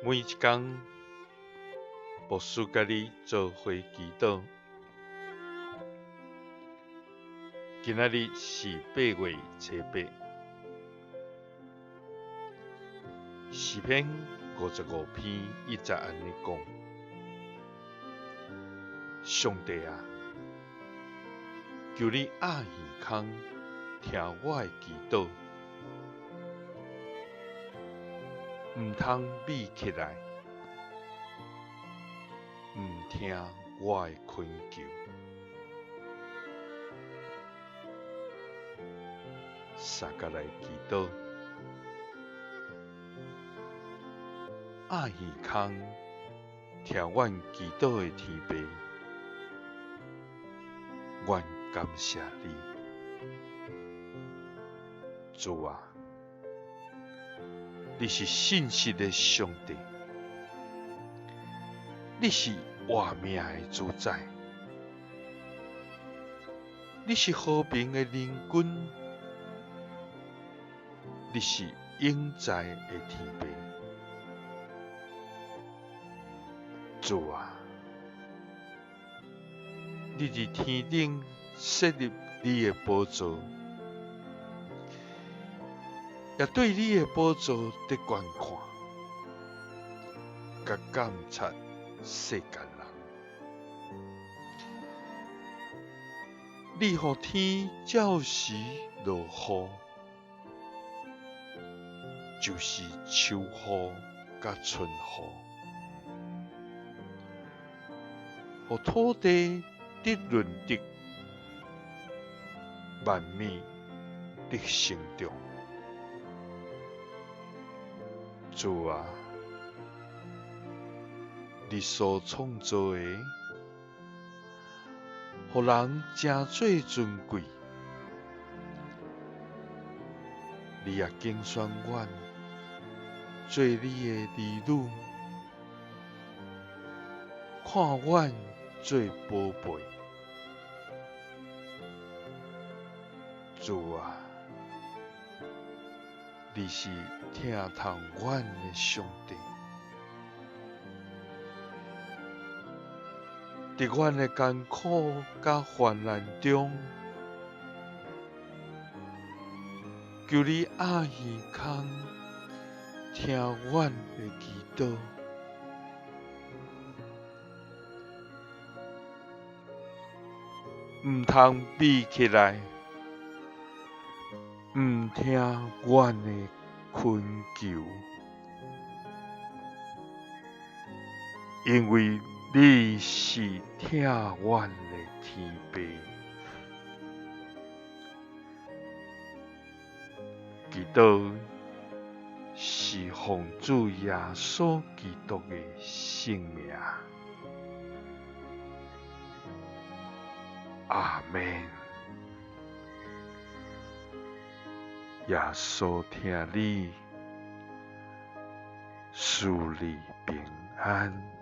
每一工，牧師佮你做伙祈禱。今仔日是8月初8，詩篇55篇1節按呢講：上帝啊，求你掩耳孔聽我的祈禱，毋通覕起來，毋聽我的懇求。相共來祈禱，掩耳孔聽阮祈禱的天父，阮感謝你，主啊！你是信實的上帝，你是活命的主宰，你是和平的鄰君，你是永在的天父。主啊，你佇天頂設立你的寶座。也對你的寶座佇觀看，佮監察世間人。你予天照時落雨，就是秋雨佮春雨，予土地得潤澤，萬物得生長。主啊，你所創造的，予人誠做尊貴。你也揀選阮做你的兒女，看阮做寶貝。主啊，你是疼痛阮的上帝，佇阮的艱苦佮患難中，求你掩耳孔聽阮的祈禱，毋通覕起來，毋聽阮的懇求，因為你是疼阮的天父。祈禱是奉主耶穌基督的聖名。阿們。耶穌疼你，賜你平安。